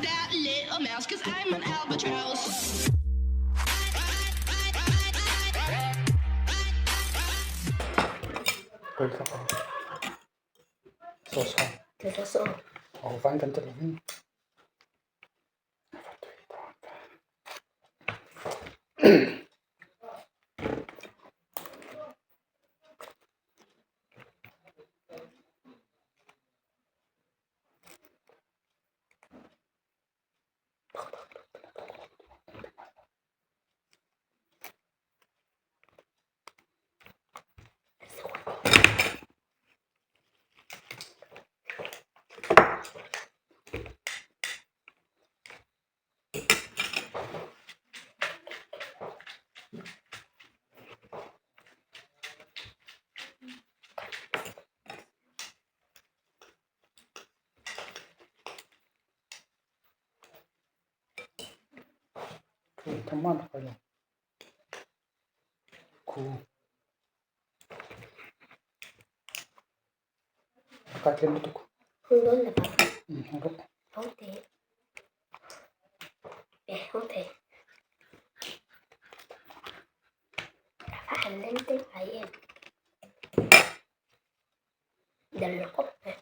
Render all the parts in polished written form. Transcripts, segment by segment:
that little mouse, cause I'm an albatross. Hung dawn lo va. Hung te. Eh, hung thei. A han leng te ngai em. Dal lo khawp mai.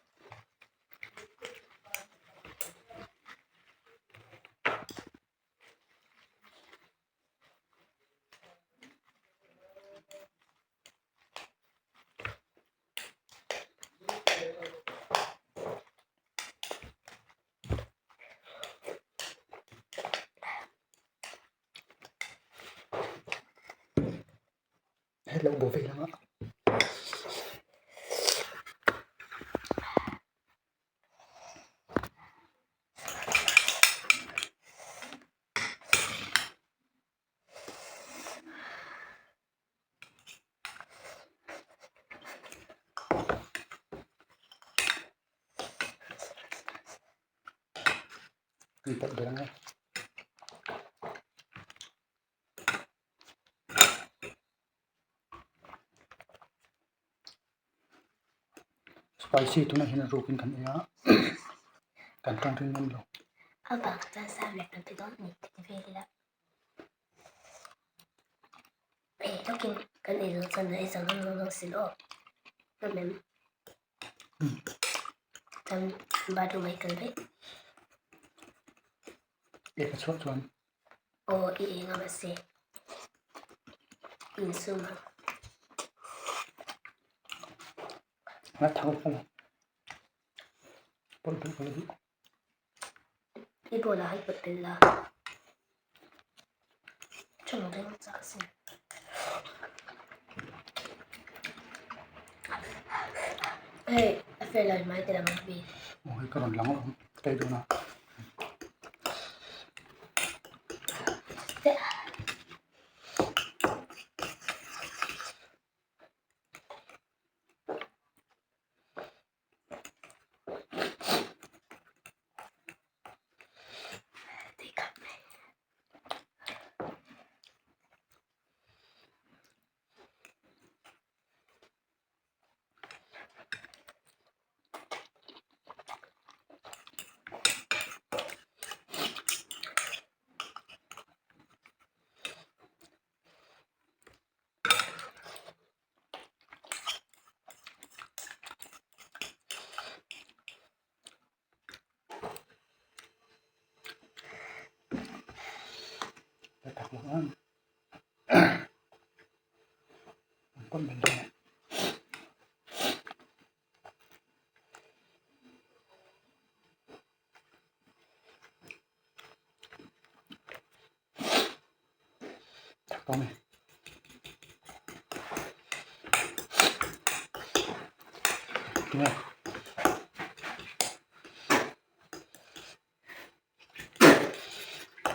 Spicy tunah hian a rukin kan ei a kan tawng ring ngam lo. A bak chuan sam leh kan ti dawn a ni ti vel ila. Ei lawkin kan ei zawh chuan ei zawh ngam lo sin aw. Ngam em? Chuan bathroom ah i kal daih. Ei ka chhuah chuan. Aw i ei ngam a si. Insum ang. Nga thau ka lo. Pawlh duh ka lo duh. I bowl ah i pawlh tel la. Chawng deuh chak sin. Hei, a fel lo mai te lang ang bi. Aw hei ka rawn lang alawm ka ei dawn a.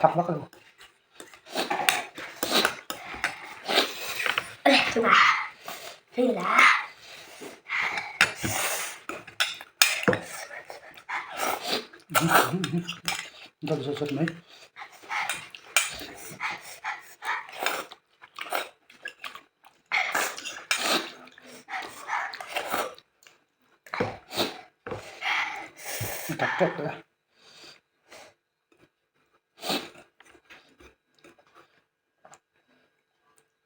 Thak vak lo. Dawt zawt zawt mai. Tak tawk tawh e.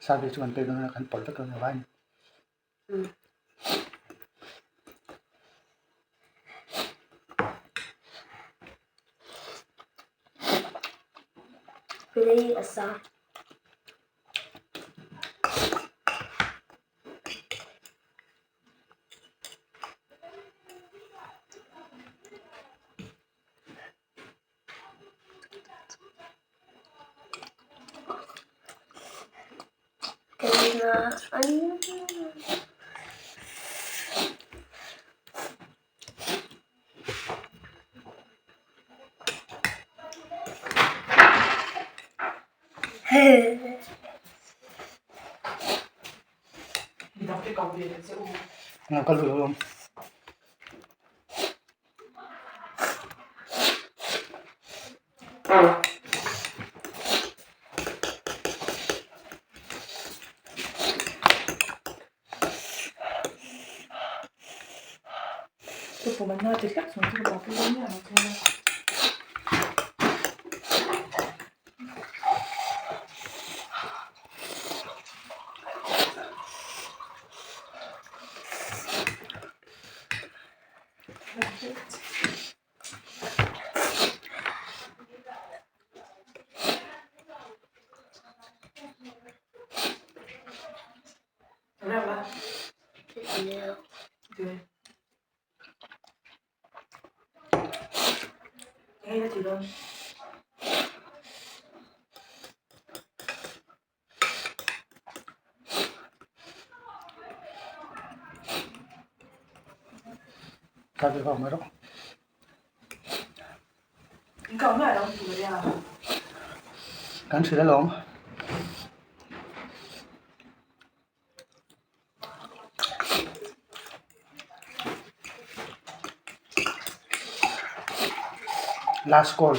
Sabe chu kan pek dawn a kan pawlh vek dawn a vaiin. Lei a sa. Ka lu lo awm. Kan hrilh alawm. Last call.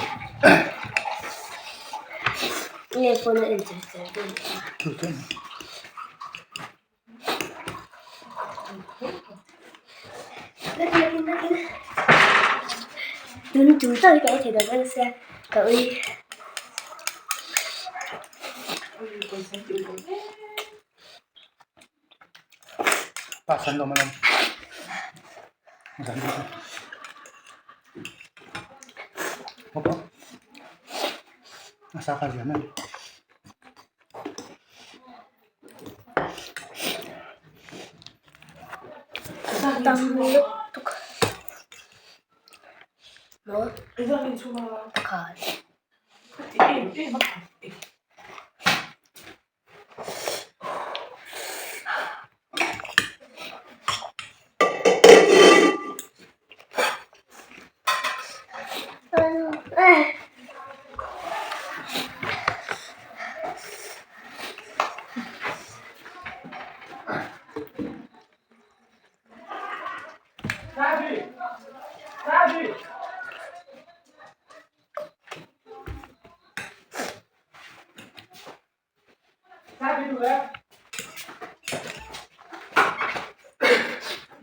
Pass an lawm alawm. Zan deuh. Hawp a. A sa kha ziam em.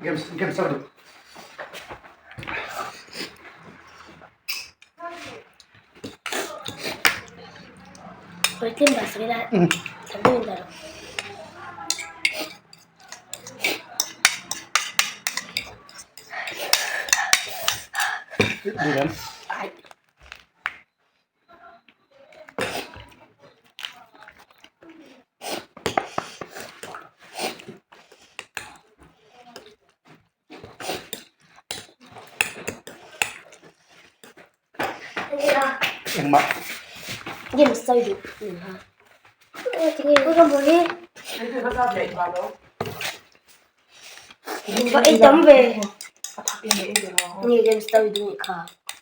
Games games a duh. Duh em? Engmah.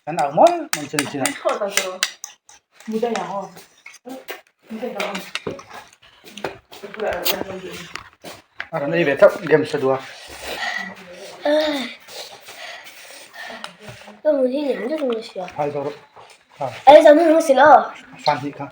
Kan au mawi mawi chin chin a. A rawn ei ve chauh games a duh a. Phai zawk rawh. Fan hnih kha.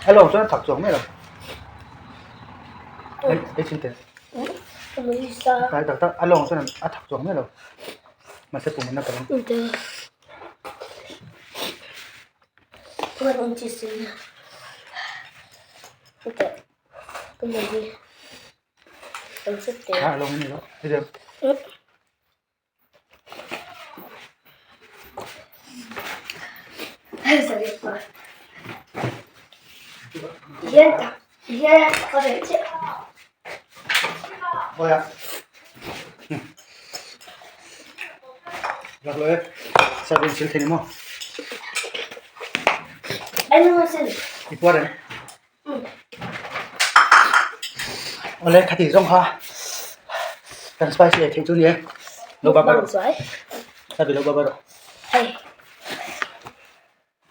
Hello chuan a chak chuang mai lo. Ei chin teh. Tlai tak tak a lawng chuan a thak chuang miah lo. Mahse pum an na palh ang. Kha a lawng a ni lo. Hei deuh. Lạc lối sao bên xíu thế mà đi qua đây Ole khati zong kha kan spicy ei thei chu ni e lo ba ba rawh sabi lo ba ba rawh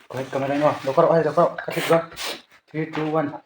khawi camera in aw lo ka rawh hei lo ka rawh ka click dawn 3 2 1.